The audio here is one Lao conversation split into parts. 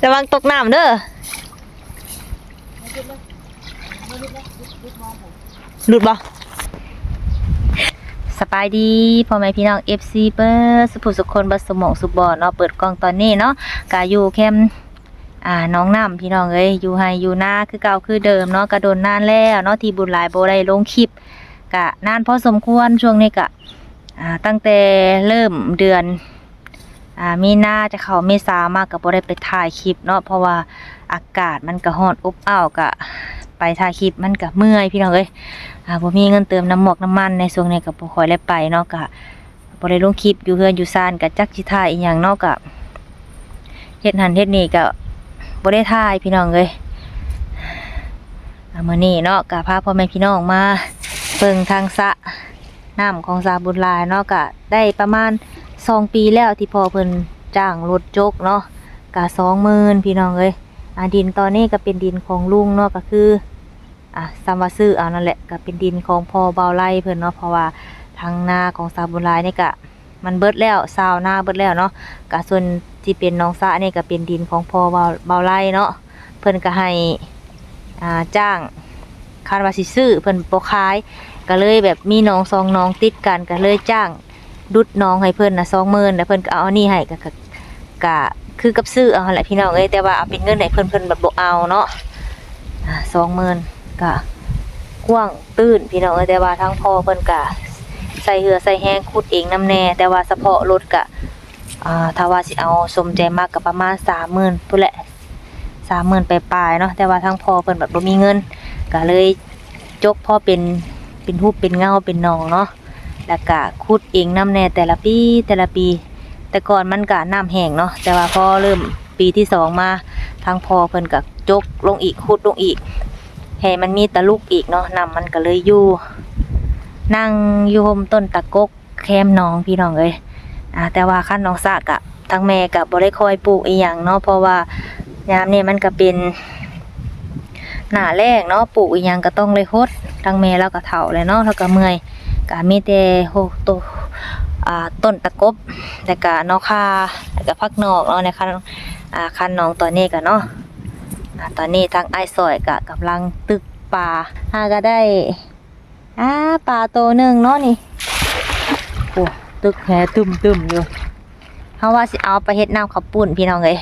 ລະວັງຕົກນ້ຳເດີ. ຫຼຸດບໍ່? ສະບາຍດີພໍ່ແມ່ພີ່ນ້ອງ ເອັຟຊີ ເບີດສຸຜູ້ສຸຄົນ ເບີດສຸໝ່ອງສຸບ່ອນເນາະ. ເປີດກ້ອງຕອນນີ້ເນາະ ກະຢູ່ແຄມ ອ່າ ໜອງນ້ຳ ພີ່ນ້ອງເອີຍ, ຢູ່ໄຮ່ຢູ່ນາຄືເກົ່າຄືເດີມເນາະ. ກະດົນນານແລ້ວເນາະທີ່ບຸນຫຼາຍບໍ່ໄດ້ລົງຄລິບ, ກະນານພໍສົມຄວນ. ຊ່ວງນີ້ກະ ອ່າ ຕັ້ງແຕ່ເລີ່ມເດືອນ ອ່າ ມີນາຈະເຂົ້າເມສາມາ ກະບໍ່ໄດ້ໄປຖ່າຍຄລິບເນາະ ເພາະວ່າອາກາດມັນກະຮ້ອນອົບອ້າວ, ກະໄປຖ່າຍຄລິບມັນກະເມື່ອຍ ພີ່ນ້ອງເອີຍ. ອ່າ ບໍ່ມີເງິນເຕີມນ້ຳໝອກນ້ຳມັນ ໃນຊ່ວງນີ້ກະບໍ່ຄ່ອຍໄດ້ໄປເນາະ, ກະ ບໍ່ໄດ້ລົງຄລິບ ຢູ່ເຮືອນຢູ່ຊານກະຈັກຊິຖ່າຍອີ່ຫຍັງເນາະ, ກະເຮັດຫັ້ນເຮັດນີ້ກະບໍ່ໄດ້ຖ່າຍ ພີ່ນ້ອງເອີຍ. ອ່າ ມື້ນີ້ເນາະ ກະພາພໍ່ແມ່ພີ່ນ້ອງມາເບິ່ງທາງສະນ້ຳຂອງສາບຸນຫຼາຍເນາະ, ກະໄດ້ປະມານສອງປີແລ້ວທີ່ພໍ່ເພິ່ນຈ້າງລົດຈົກເນາະ, ກະສອງໝື່ນ ພີ່ນ້ອງເອີຍ. ອ່າ ດິນຕອນນີ້ກະເປັນດິນຂອງລຸງເນາະ, ກະຄື ອ່າ ສ່ຳວ່າຊື້ເອົານັ້ນແຫຼະ, ກະເປັນດິນຂອງພໍ່ບ່າວໄລເພິ່ນເນາະ, ເພາະວ່າທາງນາຂອງສາບຸນຫຼາຍນີ້ກະມັນເບິດແລ້ວ, ຊາວນາເບິດແລ້ວເນາະ. ກະສ່ວນທີ່ເປັນໜອງສະນີ້ກະເປັນດິນຂອງພໍ່ບ່າວ ບ່າວໄລເນາະ, ເພິ່ນກະໃຫ້ ອ່າ ຈ້າງ, ຄັນວ່າຊິຊື້ເພິ່ນບໍ່ຂາຍ, ກະເລີຍແບບມີໜອງສອງໜອງຕິດກັນ, ກະເລີຍຈ້າງ ດຸດໜອງໃຫ້ເພິ່ນນະສອງໝື່ນ ແລ້ວເພິ່ນກໍເອົາອັນນີ້ໃຫ້ ກະ ກະ ກະຄືກັບຊື້ເອົາຫັ້ນແຫຼະພີ່ນ້ອງເອີຍ, ແຕ່ວ່າເອົາເປັນເງິນໃຫ້ເພິ່ນ ເພິ່ນບັດບໍ່ເອົາເນາະ. ອ່າ ສອງໝື່ນ ກະກວ້າງຕື້ນພີ່ນ້ອງເອີຍ, ແຕ່ວ່າທາງພໍ່ເພິ່ນກະໃສ່ເຫື່ອໃສ່ແຮງຂຸດເອງນຳແດ່, ແຕ່ວ່າສະເພາະລົດກະ ອ່າ ຖ້າວ່າຊິເອົາສົມໃຈມັກກະປະມານສາມໝື່ນພຸ້ນແຫຼະ, ສາມໝື່ນປາຍໆເນາະ, ແຕ່ວ່າທາງພໍ່ເພິ່ນບັດບໍ່ມີເງິນ ກະເລີຍຈົກພໍເປັນ ເປັນຮູບເປັນເງົາເປັນໜອງເນາະ. ແລ້ວກະຂຸດເອງນຳແດ່ແຕ່ລະປີ ແຕ່ລະປີ. ແຕ່ກ່ອນມັນກະນ້ຳແຫ້ງເນາະ, ແຕ່ວ່າພໍເລີ່ມປີທີສອງມາ ທາງພໍ່ເພິ່ນກະຈົກລົງອີກ ຂຸດລົງອີກ ໃຫ້ມັນມີຕະຫຼຸກອີກເນາະ, ນ້ຳມັນກະເລີຍຢູ່. ນັ່ງຢູ່ຮົ່ມຕົ້ນຕະກົກແຄມໜອງ ພີ່ນ້ອງເອີຍ. ອ່າ ແຕ່ວ່າຄັນໜອງສະກະ ທາງແມ່ກະບໍ່ໄດ້ຄ່ອຍປູກອີ່ຫຍັງເນາະ, ເພາະວ່າຍາມນີ້ມັນກະເປັນ ໜ້າແລ້ງເນາະ, ປູກອີ່ຫຍັງກໍຕ້ອງໄດ້ຫົດ. ທາງແມ່ລາວກໍເຖົ້າແລ້ວເນາະ, ລາວກໍເມື່ອຍ, ກໍມີແຕ່ ໂອ້ ໂຕ ອ່າ ຕົ້ນຕະກົບ ແລ້ວກໍໜໍ່ຂ່າ ແລ້ວກໍຜັກໜອກເນາະ. ໃນຄັນ ອ່າ ຄັນໜອງຕອນນີ້ກໍເນາະ, ອ່າ ຕອນນີ້ທາງອ້າຍສອຍກໍກຳລັງຕຶກປາ ຫາກໍໄດ້ ອ່າ ປາໂຕໜຶ່ງເນາະນີ້. ໂອ້ ຕຶກແຫຕຶ້ມໆຢູ່. ເຮົາວ່າຊິເອົາໄປເຮັດນ້ຳເຂົ້າປຸ້ນພີ່ນ້ອງເອີຍ,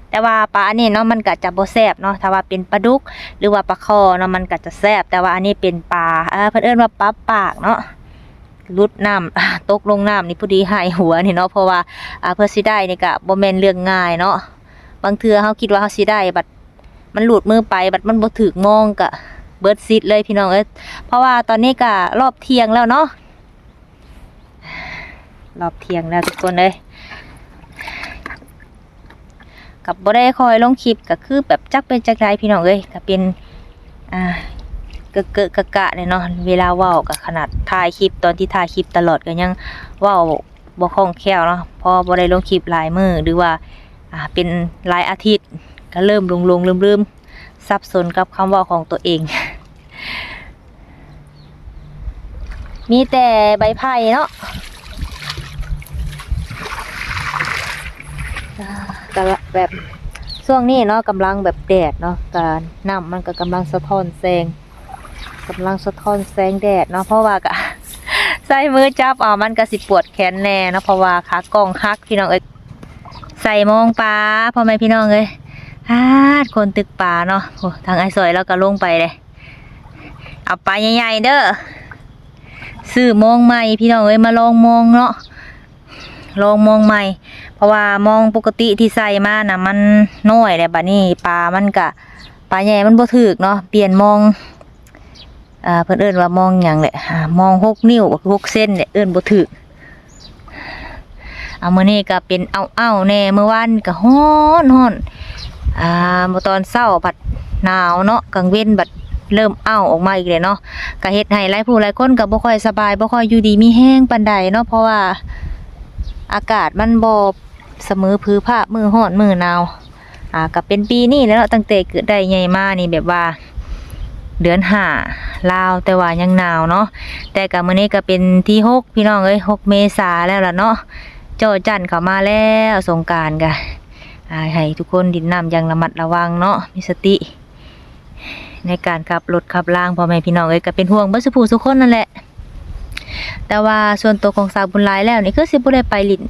ແຕ່ວ່າປາອັນນີ້ເນາະ ມັນກະຈະບໍ່ແຊບເນາະ. ຖ້າວ່າເປັນປາດຸກ ຫຼືວ່າປາຄໍ່ເນາະ ມັນກະຈະແຊບ, ແຕ່ວ່າອັນນີ້ເປັນປາ ເອີ ເພິ່ນເອີ້ນວ່າປາປາກເນາະ. ຫຼຸດນ້ຳ ຕົກລົງນ້ຳນີ້ພໍດີຫາຍຫົວນີ້ເນາະ, ເພາະວ່າ ອ່າ ເພື່ອຊິໄດ້ນີ້ກະບໍ່ແມ່ນເລື່ອງງ່າຍເນາະ. ບາງເທື່ອເຮົາຄິດວ່າເຮົາຊິໄດ້ ບັດມັນຫຼຸດມືໄປ ບັດມັນບໍ່ຖືກມອງ ກະເບິດສິດເລີຍພີ່ນ້ອງເອີຍ. ເພາະວ່າຕອນນີ້ກະຮອບທ່ຽງແລ້ວເນາະ. ຮອບທ່ຽງແລ້ວທຸກຄົນເອີຍ, ກໍບໍ່ໄດ້ຄ່ອຍລົງຄລິບ ກໍຄືແບບຈັກເປັນຈັ່ງໃດພີ່ນ້ອງເອີຍ. ກໍເປັນ ອ່າ ເກະເກະກະກະແດ່ເນາະ, ເວລາເວົ້າກໍຂະໜາດຖ່າຍຄລິບ ຕອນທີ່ຖ່າຍຄລິບຕະຫຼອດກໍຍັງເວົ້າບໍ່ຄ່ອງແຄ້ວເນາະ, ເພາະບໍ່ໄດ້ລົງຄລິບຫຼາຍມື້ ຫຼືວ່າ ອ່າ ເປັນຫຼາຍອາທິດ ກໍເລີ່ມຫຼົງໆລືມໆ ສັບສົນກັບຄຳເວົ້າຂອງຕົວເອງ. ມີແຕ່ໃບໄຜ່ເນາະ, ກໍແບບຊ່ວງນີ້ເນາະ ກຳລັງແບບແດດເນາະ, ກໍນ້ຳມັນກໍກຳລັງສະທ້ອນແສງ ກຳລັງສະທ້ອນແສງແດດເນາະ. ເພາະວ່າກໍໃຊ້ມືຈັບເອົາ ມັນກໍຊິປວດແຂນແດ່ເນາະ, ເພາະວ່າຂາກ້ອງຫັກພີ່ນ້ອງເອີຍ. ໃສ່ມອງປາ ພໍ່ແມ່ພີ່ນ້ອງເອີຍ. ອາດ ຄົນຕຶກປາເນາະ. ໂອ້ ທາງອ້າຍສອຍລາວກໍລົງໄປເດ້. ເອົາປາໃຫຍ່ໆເດີ. ຊື້ມອງໃໝ່ພີ່ນ້ອງເອີຍ, ມາລອງມອງເນາະ, ລອງມອງໃໝ່. ເພາະວ່າມອງປົກກະຕິທີ່ໃສ່ມານະ ມັນນ້ອຍແລ້ວ, ບາດນີ້ປາມັນກະ ປາໃຫຍ່ມັນບໍ່ຖືກເນາະ, ປ່ຽນມອງ ອ່າ ເພິ່ນເອີ້ນວ່າມອງຫຍັງແຫຼະ, ອ່າ ມອງຫົກນິ້ວ ກໍຄືຫົກເຊັນແຫຼະ, ເອີ້ນບໍ່ຖືກ. ອ່າ ມື້ນີ້ກໍເປັນອ້າວໆແດ່, ມື້ວານກໍຮ້ອນໆ. ອ່າ ຕອນເຊົ້າພັດໜາວເນາະ, ກາງເວັນບັດເລີ່ມອ້າວອອກມາອີກແລ້ວເນາະ, ກໍເຮັດໃຫ້ຫຼາຍຜູ້ຫຼາຍຄົນກໍບໍ່ຄ່ອຍສະບາຍ, ບໍ່ຄ່ອຍຢູ່ດີມີແຮງປານໃດເນາະ, ເພາະວ່າອາກາດມັນບໍ່ສະເໝີຜືພາບ, ມື້ຮ້ອນມື້ໜາວ. ອ່າ ກໍເປັນປີນີ້ແຫຼະເນາະ, ຕັ້ງແຕ່ເກີດໄດ້ໃຫຍ່ມານີ້ ແບບວ່າເດືອນຫ້າລາວ ແຕ່ວ່າຍັງໜາວເນາະ. ແຕ່ກໍມື້ນີ້ກໍເປັນທີຫົກ ພີ່ນ້ອງເອີຍ, ຫົກເມສາແລ້ວລະເນາະ, ເຈາະຈັນເຂົ້າມາແລ້ວ. ສົງການກໍ ອ່າ ໃຫ້ທຸກຄົນຫຼິ້ນນ້ຳຢ່າງລະມັດລະວັງເນາະ ມີສະຕິໃນການຂັບລົດຂັບລາງ ພໍ່ແມ່ພີ່ນ້ອງເອີຍ ກໍເປັນຫ່ວງເບິດສູ່ຜູ້ສູ່ຄົນນັ້ນແຫຼະ. ແຕ່ວ່າສ່ວນຕົວຂອງສາວບຸນຫຼາຍແລ້ວນີ້ ຄືຊິບໍ່ໄດ້ໄປຫຼິ້ນ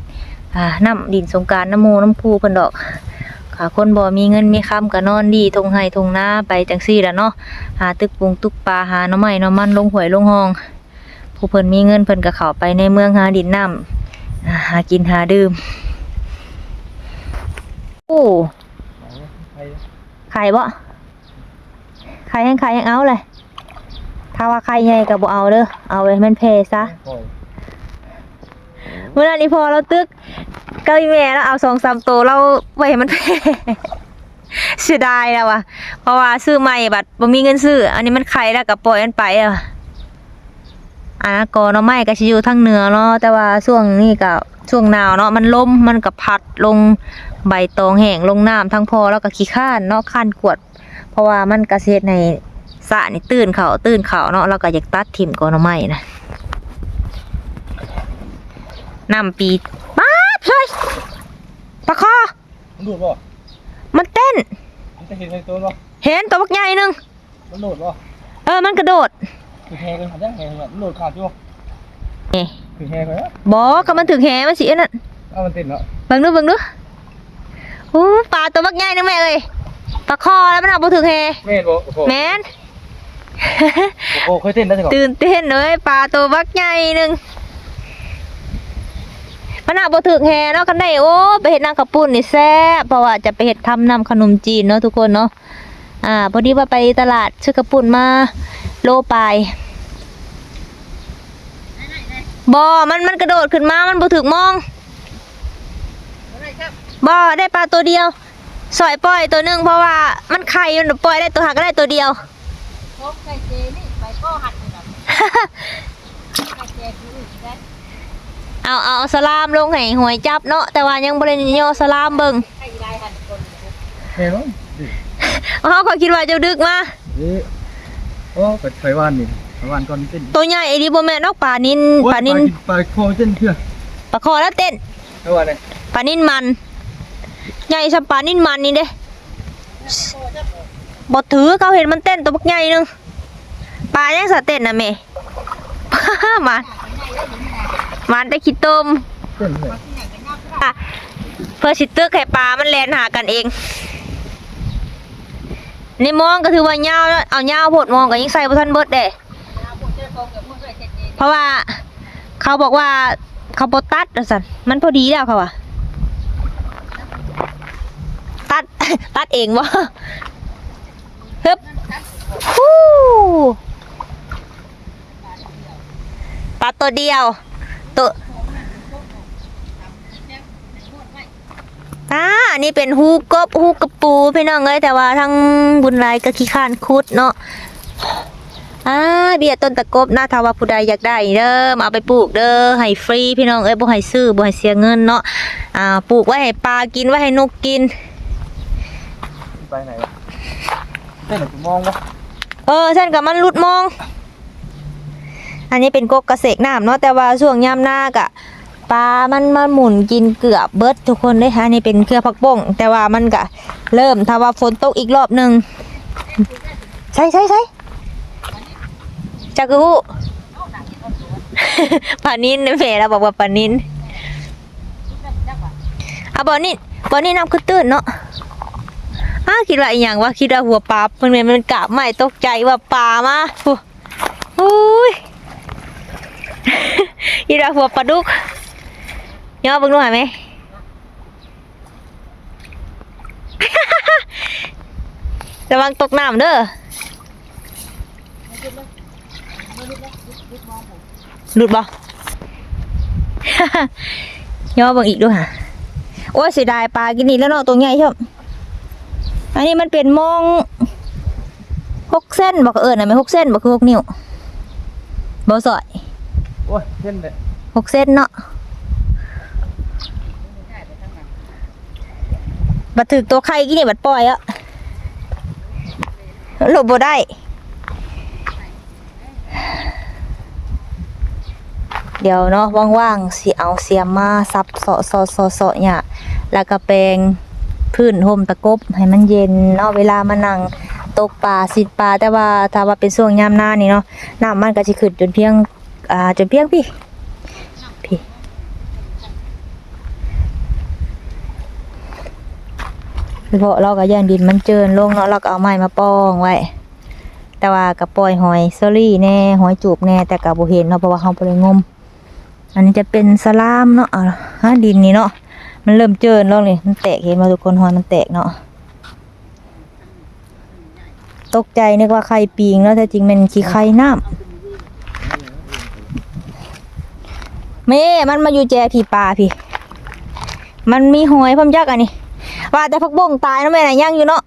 ອ່າ ນ້ຳຫຼິ້ນສົງການນຳໝູ່ນຳຄູ່ເພິ່ນດອກ. ອ່າ ຄົນບໍ່ມີເງິນມີຄຳກໍນອນດີທົ່ງໄຮ່ທົ່ງນາໄປຈັ່ງຊີ້ລະເນາະ ຫາຕຶກປຸງຕຶກປາ ຫາໜໍ່ໄມ້ໜໍ່ມັນລົງຫ້ວຍລົງຮ່ອງ. ຜູ້ເພິ່ນມີເງິນເພິ່ນກໍເຂົ້າໄປໃນເມືອງຫາດິນນ້ຳ ຫາກິນຫາດື່ມ. ໂອ້ ໄຂ່ ໄຂ່ບໍ່? ໄຂ່ແຮງ ໄຂ່ແຮງເອົາເລີຍ. ຖ້າວ່າໄຂ່ໃຫຍ່ກໍບໍ່ເອົາເດີ ເອົາໄວ້ໃຫ້ມັນແຜ່ຊະ. ມື້ນັ້ນອີ່ພໍ່ລາວຕຶກກັບອີ່ແມ່ລາວເອົາສອງສາມໂຕລາວໄວ້ໃຫ້ມັນແຜ່. ເສຍດາຍແລ້ວວ່າ ເພາະວ່າຊື້ໃໝ່ບັດບໍ່ມີເງິນຊື້ ອັນນີ້ມັນໄຂ່ແລ້ວກໍປ່ອຍມັນໄປແລ້ວ. ອ່າ ກໍໜໍ່ໄມ້ກໍຊິຢູ່ທາງເໜືອເນາະ ແຕ່ວ່າຊ່ວງນີ້ກໍຊ່ວງໜາວເນາະ ມັນລົມ ມັນກໍພັດລົງ ໃບຕອງແຫ້ງລົງນ້ຳ. ທາງພໍ່ລາວກໍຂີ້ຄ້ານເນາະ ຄ້ານກວດ ເພາະວ່າມັນກໍຊິເຮັດໃຫ້ສະນີ້ຕື້ນເຂົ້າ ຕື້ນເຂົ້າເນາະ ລາວກໍຢາກຕັດຖິ້ມກໍໜໍ່ໄມ້ນະ. ນ້ຳປີ ປາດເຮີ້ຍ ປາຄໍ. ມັນໂດດບໍ່? ມັນເຕັ້ນ. ມັນຈະເຫັນໃນໂຕບໍ່? ເຫັນ ໂຕບັກໃຫຍ່ໜຶ່ງ. ມັນໂດດບໍ່? ເອີ ມັນກະໂດດ. ຖືກແຫໄປ ມັນໂດດຂາດຢູ່. ນີ້ ຖືກແຫໄປ. ບໍ່ ຄັນມັນຖືກແຫມັນຊິອັນນັ້ນ. ເອົາ ມັນເຕັ້ນເນາະ. ເບິ່ງດູ ເບິ່ງດູ. ໂອ້ ປາໂຕບັກໃຫຍ່ໜຶ່ງແມ່ເອີຍ. ປາຄໍແລ້ວມັນເອົາບໍ່ຖືກແຫ. ແມ່ນບໍ່? ປາຄໍ. ແມ່ນ. ໂອ້ໂຫ ເຄີຍເຕັ້ນໄດ້ ຕື່ນເຕັ້ນເອີຍ ປາໂຕບັກໃຫຍ່ໜຶ່ງ ມັນຫາບໍ່ຖືກແຫເນາະ. ຄັນໄດ້ ໂອ້ ໄປເຮັດນ້ຳເຂົ້າປຸ້ນນີ້ແຊບ ເພາະວ່າຈະໄປເຮັດທຳນ້ຳຂະໜົມຈີນເນາະທຸກຄົນເນາະ. ອ່າ ພໍດີວ່າໄປຕະຫຼາດຊື້ເຂົ້າປຸ້ນມາໂລປາຍ. ບໍ່ ມັນ ມັນກະໂດດຂຶ້ນມາ ມັນບໍ່ຖືກມອງ. ບໍ່ ໄດ້ປາໂຕດຽວ ຊ່ອຍປ່ອຍໂຕໜຶ່ງ ເພາະວ່າມັນໄຂ່ ມັນປ່ອຍໄດ້ໂຕ ຫາກໍໄດ້ໂຕດຽວ. ເອົາ ເອົາສະລາມລົງໃຫ້ຫວຍຈັບເນາະ ແຕ່ວ່າຍັງບໍ່ໄດ້ຍໍສະລາມເບິ່ງ. ເຮົາກໍຄິດວ່າເຈົ້າດຶກມາ. ເອີ ໂອ້ ໄປ ໄປຫວ່ານນີ້ ໄປຫວ່ານກ່ອນເຕັ້ນ. ໂຕໃຫຍ່ອີ່ຫຼີ ບໍ່ແມ່ນດອກ ປານິນ. ໂອ້ຍ ປານິນ ປາ ປາຄໍເຕັ້ນເທື່ອ. ປາຄໍລະເຕັ້ນ. ເອີ ວ່າໄດ ປານິນມັນ ໃຫຍ່ສ່ຳປານິນມັນນີ້ເດ້. ບໍ່ຖືກ ເຂົາເຫັນມັນເຕັ້ນໂຕບັກໃຫຍ່ໜຶ່ງ. ປາຫຍັງສະເຕັ້ນນະແມ່? ໝານ ໝານແຕ່ຂີ້ຕົມ. ເຕັ້ນເລີຍ ອ່ະ ເພື່ອຊິຕຶກໃຫ້ປາມັນແລ່ນຫາກັນເອງ. ນີ້ມອງກໍຖືວ່າຍາວແລ້ວ ເອົາຍາວໂພດ ມອງກໍຍັງໃສ່ບໍ່ທັນເບິດເດ້. ເພາະວ່າເຂົາບອກວ່າເຂົາບໍ່ຕັດວ່າຊັ້ນ ມັນພໍດີແລ້ວເຂົາວ່າ. ຕັດ ຕັດເອງບໍ່? ຮຶບ ຮູ້ ປາໂຕດຽວ ໂຕ ອ່າ ອັນນີ້ເປັນຮູກົບ ຮູກະປູ ພີ່ນ້ອງເອີຍ ແຕ່ວ່າທາງບຸນຫຼາຍກໍຂີ້ຄ້ານຂຸດເນາະ. ອ່າ ເບ້ຍຕົ້ນຕະກົບນະ ຖ້າວ່າຜູ້ໃດຢາກໄດ້ເດີ ມາເອົາໄປປູກເດີ ໃຫ້ຟຣີພີ່ນ້ອງເອີຍ ບໍ່ໃຫ້ຊື້ ບໍ່ໃຫ້ເສຍເງິນເນາະ. ອ່າ ປູກໄວ້ໃຫ້ປາກິນ ໄວ້ໃຫ້ນົກກິນ. ໄປໄຫນວະ? ເຕັ້ນແລ້ວມອງບໍ່? ເອີ ຊັ້ນກໍມັນຫຼຸດມອງ. ອັນນີ້ເປັນກົກກະເສກນ້ຳເນາະ ແຕ່ວ່າຊ່ວງຍາມນາກະປາມັນມາໝຸ່ນກິນເກືອບເບິດທຸກຄົນເດ້. ອັນນີ້ເປັນເຄືອຜັກບົ້ງ ແຕ່ວ່າມັນກະເລີ່ມ ຖ້າວ່າຝົນຕົກອີກລອບໜຶ່ງ. ໃສ່ ໃສ່ ໃສ່ ຈັກຄືຮູ້ ປານິນ ແມ່ລາວບອກວ່າປານິນ. ອ່າ ບ່ອນນີ້ ບ່ອນນີ້ນ້ຳຄືຕື້ນເນາະ. ອ້າ ຄິດວ່າອີ່ຫຍັງວະ ຄິດວ່າຫົວປາ ເພິ່ນແມ່ນມັນກາບໄມ້ ຕົກໃຈວ່າປາມາ. ໂອ້ ໂອ້ຍ ອີດາຫົວປາດຸກ. ຍໍເບິ່ງດູຫາແມ່. ລະວັງຕົກນ້ຳເດີ. ຫຼຸດບໍ່? ຍໍເບິ່ງອີກດູຫາ. ໂອ້ຍ ເສຍດາຍປາກິນນີ້ແລ້ວເນາະ ໂຕໃຫຍ່ຊ້ຳ. ອັນນີ້ມັນເປັນມອງຫົກເຊັນບໍ່ ເຂົາເອີ້ນນະ ແມ່ນຫົກເຊັນບໍ່ ຄືຫົກນິ້ວບໍ່ ຊອຍ? ໂອ້ຍ ເຊັນແຫຼະ ຫົກເຊັນເນາະ. ບັດຖືກໂຕໄຂ່ກີ້ນີ້ບັດປ່ອຍເນາະ ຫຼົບບໍ່ໄດ້. ດຽວເນາະ ວ່າງໆ ຊິເອົາສຽມມາສັບເຊາະໆໆຫຍ້າ ແລ້ວກະແປງ ພື້ນ ຮົ່ມຕະກົບໃຫ້ມັນເຢັນເນາະ ເວລາມານັ່ງຕົກປາ ຊິດປາ. ແຕ່ວ່າຖ້າວ່າເປັນຊ່ວງຍາມໜ້ານີ້ເນາະ ນ້ຳມັນກໍຊິຂຶ້ນຈົນພຽງ ອ່າ ຈົນພຽງພີ້ ພີ້ ເພາະລາວກໍຢ້ານດິນມັນເຈີນລົງເນາະ ລາວກໍເອົາໄມ້ມາປ່ອງໄວ້. ແຕ່ວ່າກໍປ່ອຍຫອຍເຊີຣີແດ່ ຫອຍຈູບແດ່ ແຕ່ກໍບໍ່ເຫັນເນາະ ເພາະວ່າເຮົາບໍ່ໄດ້ງົມ. ອັນນີ້ຈະເປັນສະຫຼາມເນາະ ອ່າ ດິນນີ້ເນາະ ມັນເລີ່ມເຈີນລົງນີ້ ມັນແຕກ ເຫັນບໍ່ທຸກຄົນ? ຮອຍມັນແຕກເນາະ. ຕົກໃຈນຶກວ່າໄຂ່ປິງເນາະ ແທ້ຈິງແມ່ນຂີ້ໄຂ່ນ້ຳ. ແມ່ ມັນມາຢູ່ແຈພີ້ ປາພີ້ ມັນມີຫອຍພ້ອມຈັກອັນນີ້. ວ່າແຕ່ຜັກບົ້ງຕາຍເນາະແມ່ນະ ຍັງຢູ່ເນາະ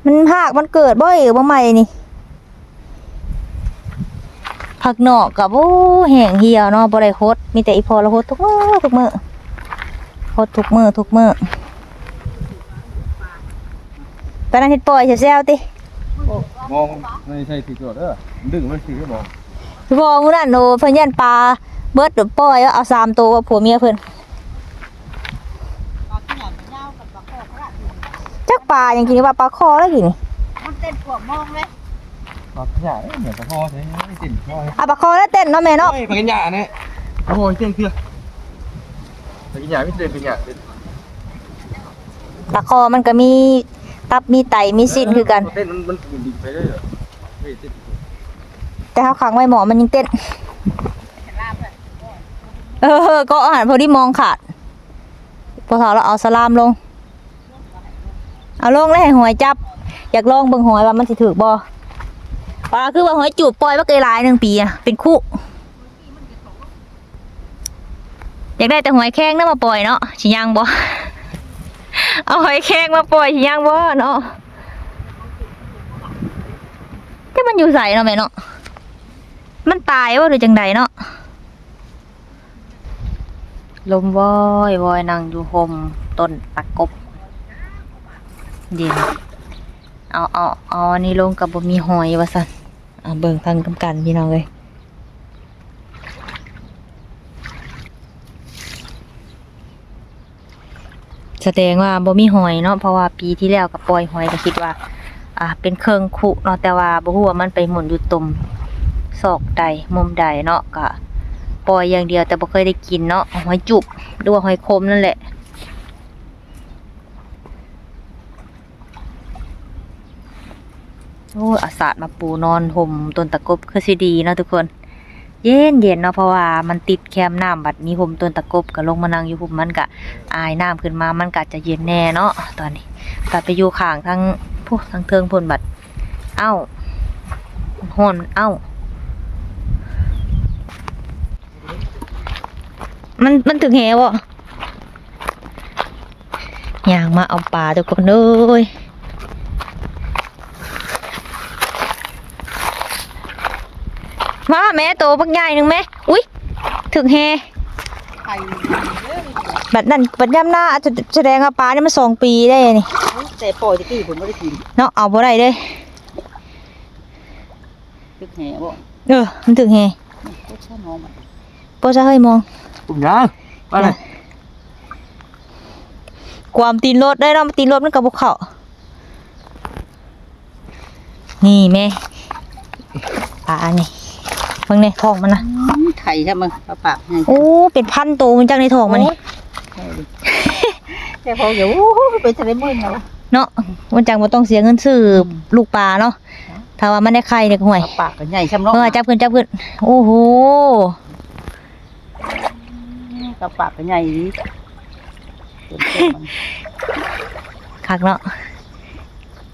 ມັນຮາກມັນເກີດບໍ່ເອີ ບໍ່ໃໝ່ນີ້. ຜັກນອກກໍ ໂອ້ ແຫ້ງຫ່ຽວເນາະ ບໍ່ໄດ້ຫົດ ມີແຕ່ອີ່ພໍ່ລະຫົດທຸກມື້ ທຸກມື້ ຫົດທຸກມື້ ທຸກມື້. ຕອນນັ້ນເຮັດປ່ອຍແຊວໆຕິ ມອງໃນໃສ່ຖືກໂລດເດີ ດຶງມັນຖືກບໍ່? ບໍ່ ມື້ນັ້ນ ໂອ້ ເພິ່ນຢ້ານປາເບິດ ປ່ອຍເອົາສາມໂຕ ຜົວເມຍເພິ່ນ. ຈັກປາຫຍັງ ກິນວ່າປາຄໍແລ້ວກິນນີ້ ມັນເຕັ້ນພວກມອງເລີຍ. ປາຂະຫຍາດເດ້ ເໝືອນປາຄໍແທ້ ເຕັ້ນພໍ ເອົາປາຄໍແລ້ວເຕັ້ນເນາະແມ່ເນາະ. ໂອ້ຍ ປາຂະຫຍາດນີ້ ໂອ້ຍ ເຕັ້ນເທື່ອ ປາຂະຫຍາດມີເຕັ້ນ ຂະຫຍາດເຕັ້ນ. ປາຄໍມັນກໍມີຕັບ ມີໄຕ ມີຊີ້ນຄືກັນ ເຕັ້ນ ມັນ ມັນ ມັນດິນໄປເລີຍ ເຕັ້ນ ແຕ່ເຮົາຂັງໄວ້ໝໍ້ມັນຍັງເຕັ້ນ. ເອີ ເກາະຫັ້ນພໍດີມອງຂາດ ພໍ່ເຖົ້າລາວເອົາສະຫຼາມລົງ ເອົາລົງແລ້ວໃຫ້ຫອຍຈັບ ຢາກລອງເບິ່ງຫອຍວ່າມັນຊິຖືກບໍ່. ປາຄືວ່າຫອຍຈູບປ່ອຍມາເກີຍຫຼາຍໜຶ່ງປີນະ ເປັນຄຸ ຢາກໄດ້ແຕ່ຫອຍແຄງນຳມາປ່ອຍເນາະ ຊິຍັງບໍ່? ເອົາຫອຍແຄງມາປ່ອຍຊິຍັງບໍ່ເນາະ? ແຕ່ມັນຢູ່ໃສເນາະແມ່ເນາະ? ມັນຕາຍບໍ່ ຫຼືຈັ່ງໃດເນາະ? ລົມວອຍໆ ນັ່ງຢູ່ຮົ່ມຕົ້ນຕະກົບ ເຢັນ. ເອົາ ເອົາ ເອົາອັນນີ້ລົງກໍບໍ່ມີຫອຍວ່າຊັ້ນ. ເອົາເບິ່ງທາງນຳກັນພີ່ນ້ອງເອີຍ. ສະແດງວ່າບໍ່ມີຫອຍເນາະ ເພາະວ່າປີທີ່ແລ້ວກໍປ່ອຍຫອຍ ກໍຄິດວ່າ ອ່າ ເປັນເຄິ່ງຄຸເນາະ ແຕ່ວ່າບໍ່ຮູ້ວ່າມັນໄປໝຸນຢູ່ຕົມຊອກໃດ ມຸມໃດເນາະ ກໍປ່ອຍຢ່າງດຽວ ແຕ່ບໍ່ເຄີຍໄດ້ກິນເນາະ ຫອຍຈູບ ຫຼືວ່າຫອຍຂົມນັ້ນແຫຼະ. ໂອ້ຍ ເອົາສາດມາປູນອນຮົ່ມຕົ້ນຕະກົບ ຄືຊິດີເນາະທຸກຄົນ ເຢັນໆ ເນາະ ເພາະວ່າມັນຕິດແຄມນ້ຳ ບັດມີຮົ່ມຕົ້ນຕະກົບ ກໍລົງມານັ່ງຢູ່ຮົ່ມ ມັນກະອາຍນ້ຳຂຶ້ນມາ ມັນກະຈະເຢັນແດ່ເນາະ. ຕອນນີ້ບັດໄປຢູ່ຂ້າງທາງພຸ້ນ ທາງເທິງພຸ້ນ ບັດ ເອົ້າ ຮ້ອນ ເອົ້າ ມັນ ມັນຖືກແຫບໍ່? ຍ່າງມາເອົາປາທຸກຄົນເອີຍ ມາແມ່ ໂຕບັກໃຫຍ່ໜຶ່ງແມ່. ອຸ້ຍ ຖືກແຫ ໄຂ່ ບັດນັ້ນ ບັດຍາມໜ້າ ສະ ສະແດງວ່າປານີ້ມັນສອງປີໄດ້ນີ້ ແຕ່ປ່ອຍແຕ່ກີ້ເພິ່ນບໍ່ໄດ້ກິນເນາະ ເອົາບໍ່ໄດ້ເດ້. ຖືກແຫບໍ່? ເອີ ມັນຖືກແຫ ໂອ້ຍ ຊະນ້ອງມັນ ບໍ່ຊະເຮີ້ຍ ມອງ ປຸ້ມຍາ ວ່ານັ້ນ ກວາມຕີນລົດໄດ້ເນາະ ຕີນລົດມັນກໍບໍ່ເຂົ້າ. ນີ້ແມ່ ປາອັນນີ້ ເບິ່ງແດ່ ທ້ອງມັນນະ ອືມ ໄຂ່ຊະ ເບິ່ງ ປາປາກໃຫຍ່ ໂອ້ ເປັນພັນໂຕມັນຈັກໃນທ້ອງມັນນີ້ ໂອ້ຍ ແຕ່ພໍຢູ່ ໂອ້ຍ ເປັນຕາໄດ້ໝື່ນເນາະ ເນາະ ມັນຈັ່ງບໍ່ຕ້ອງເສຍເງິນຊື້ ອືມ ລູກປາເນາະ. ຖ້າວ່າມັນໄດ້ໄຂ່ນີ້ກໍ ຫ້ວຍ ປາກກໍໃຫຍ່ຊ່ຳເນາະ ເອີ ຈັບຂຶ້ນ ຈັບຂຶ້ນ ໂອ້ໂຫ ປາກກໍໃຫຍ່ອີ່ຫຼີ ຄັກເນາະ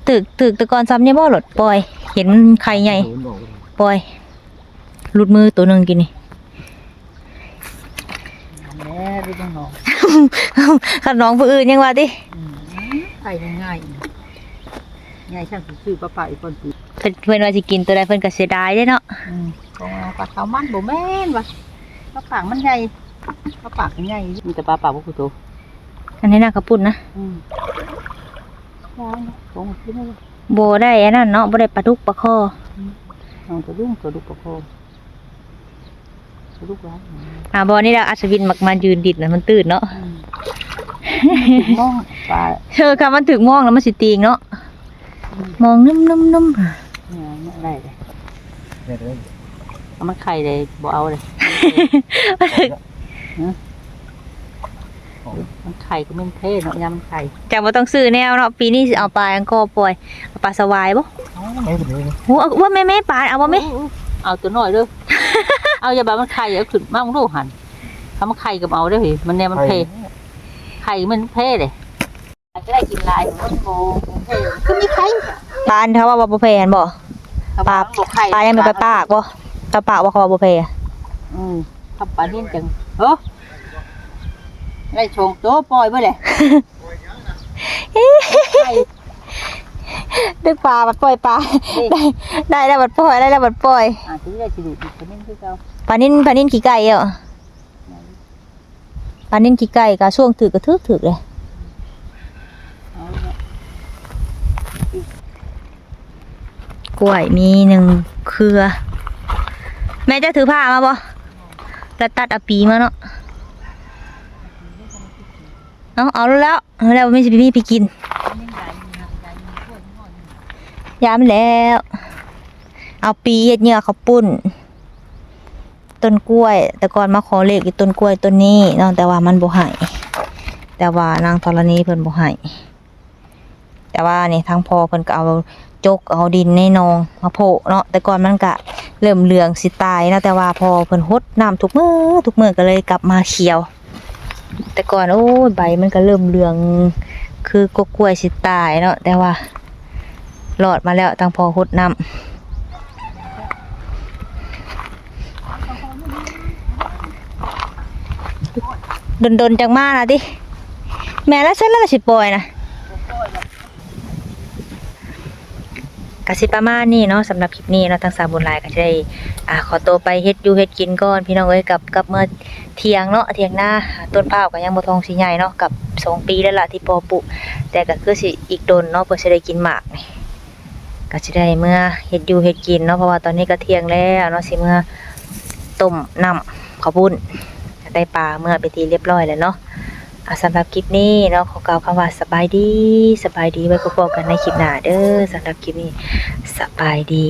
ຖືກ ຖືກແຕ່ກ່ອນຊ່ຳນີ້ບໍ່ ໂລດປ່ອຍ ເຫັນມັນໄຂ່ໃຫຍ່ ປ່ອຍ ຫຼຸດມືໂຕໜຶ່ງກີ້ນີ້. ແມ່ນແຫຼະ ລູກນ້ອງ ຄັນນ້ອງຜູ້ອື່ນຍັງວ່າຕິ ອືມ ໄຂ່ງ່າຍໆ ໃຫຍ່ຊ່ຳຊິຊື້ປາປາກອີກກ່ອນຕິ ເພິ່ນ ເພິ່ນວ່າຊິກິນໂຕໃດ ເພິ່ນກໍເສຍດາຍເດ້ເນາະ ອືມ ຂອງປາຂາວມັນບໍ່ແມ່ນວ່າ ປາປາກມັນໃຫຍ່ ປາປາກມັນໃຫຍ່ ມີແຕ່ປາປາກບໍ່ຄືໂຕ ອັນນີ້ນະ ເຂົ້າປຸ້ນນະ ອືມ ບໍ່ໄດ້ອັນນັ້ນເນາະ ບໍ່ໄດ້ປາດຸກປາຄໍ ອືມ ເອົາປາດຸກ ປາດຸກປາຄໍ. ລູກຫຼານ ອ່າ ບ່ອນນີ້ລະ ອັດສະວິນມັກມາຢືນດິດນະ ມັນຕື້ນເນາະ ອືມ ມອງ ປາ ເອີ ຄັນມັນຖືກມອງແລ້ວມັນຊິຕີງເນາະ ອືມ ມອງນຸ້ມໆໆ ເອີ ໄດ້ເລີຍ ເອົາມັນໄຂ່ເລີຍ ບໍ່ເອົາເລີຍ ມັນໄຂ່ກໍແມ່ນແພ້ເນາະ ຍາມມັນໄຂ່ ເຈົ້າບໍ່ຕ້ອງຊື້ແນວເນາະ ປີນີ້ຊິເອົາປາຫຍັງກໍປ່ອຍ ເອົາປາສະຫວາຍບໍ່? ເອົາໄດ້ເລີຍ ໂອ້ ເອົາ ວ່າແມ່ໆ ປາ ເອົາບໍ່ແມ່? ເອົາ ເອົາ ເອົາ ເອົາຕົວນ້ອຍເດີ້ ເອົາ ຢ່າບາດມັນໄຂ່ ເອົາຂຶ້ນມາເບິ່ງດູຫັ້ນ ຄັນມັນໄຂ່ກໍເອົາເດີ້ ມັນແນວມັນແພ້ ໄຂ່ມັນແພ້ເດ້ ອາດຈະໄດ້ກິນຫຼາຍ ມັນບໍ່ ບໍ່ແພ້ ຄືມີໄຂ່ ປາອັນເຂົາວ່າບໍ່ແພ້ຫັ້ນບໍ່? ເຂົາວ່າມັນບໍ່ໄຂ່ ປາ ປາຍັງໄປປາກບໍ່? ໄປປາກບໍ່ ເຂົາວ່າບໍ່ແພ້ ອືມ ຄັນປານິນຈັ່ງ ເອີ ໄດ້ສອງໂຕ ປ່ອຍເບິດແຫຼະ ໄຂ່ ດຶກປາບັດປ່ອຍປາ ໄດ້ ໄດ້ແລ້ວບັດປ່ອຍ ໄດ້ແລ້ວບັດປ່ອຍ ອາດຈະໄດ້ຊິດູດປານິນຄືເກົ່າ ປານິນ ປານິນຂີ້ໄກ່ເອີ ປານິນຂີ້ໄກ່ກະຊ່ວງຖືກກະຖືກ ຖືກເລີຍ ເອົາລະ ກ້ວຍມີໜຶ່ງເຄືອ ແມ່ເຈົ້າຖືຜ້າມາບໍ່? ລະຕັດເອົາປີມາເນາະ ເອົາ ເອົາແລ້ວ ເອົາແລ້ວ ບໍ່ມີ ຊິມີໄປກິນ ຢາມແລ້ວ ເອົາປີເຮັດເຫຍື່ອເຂົ້າປຸ້ນ ຕົ້ນກ້ວຍ ແຕ່ກ່ອນມາຂໍເລກຢູ່ຕົ້ນກ້ວຍຕົ້ນນີ້ເນາະ ແຕ່ວ່າມັນບໍ່ໃຫ້ ແຕ່ວ່ານາງທໍລະນີເພິ່ນບໍ່ໃຫ້ ແຕ່ວ່ານີ້ທາງພໍ່ເພິ່ນກໍເອົາຈົກເອົາດິນໃນໜອງມາໂພະເນາະ ແຕ່ກ່ອນມັນກະເລີ່ມເຫຼືອງຊິຕາຍເນາະ ແຕ່ວ່າພໍ່ເພິ່ນຫົດນ້ຳທຸກມື້ ທຸກມື້ກໍເລີຍກັບມາຂຽວ ແຕ່ກ່ອນ ໂອ້ຍ ໃບມັນກໍເລີ່ມເຫຼືອງຄືກົກກ້ວຍຊິຕາຍເນາະ ແຕ່ວ່າລອດມາແລ້ວ ທາງພໍ່ຫົດນ້ຳ ດົນໆ ຈັ່ງມານະຕິ ແມ່ນລະ ຊັ້ນລະຊິປ່ອຍນະ. ກະຊິປະມານນີ້ເນາະ ສຳລັບຄລິບນີ້ເນາະ ທາງສາວບຸນຫຼາຍກະຊິໄດ້ ອ່າ ຂໍໂຕໄປເຮັດຢູ່ເຮັດກິນກ່ອນພີ່ນ້ອງເອີຍ ກັບ ກັບເມືອຖຽງເນາະ ຖຽງນາ ຕົ້ນພ້າວກະຍັງບໍ່ທອງຊິໃຫຍ່ເນາະ ກັບສອງປີແລ້ວລະທີ່ພໍ່ປູກ ແຕ່ກະຄືຊິອີກດົນເນາະ ເພິ່ນຊິໄດ້ກິນໝາກນີ້ ກະຊິໄດ້ເມືອເຮັດຢູ່ເຮັດກິນເນາະ ເພາະວ່າຕອນນີ້ກະທ່ຽງແລ້ວເນາະ ຊິເມືອຕົ້ມນ້ຳເຂົ້າປຸ້ນ ໄດ້ປາເມືອເປັນທີ່ລຽບຮ້ອຍແລ້ວເນາະ. ອ່າ ສຳລັບຄລິບນີ້ເນາະ ຂໍກ່າວຄຳວ່າສະບາຍດີ ສະບາຍດີ ໄວ້ພົບກັນໃນຄລິບໜ້າເດີ້ ສຳລັບຄລິບນີ້ ສະບາຍດີ.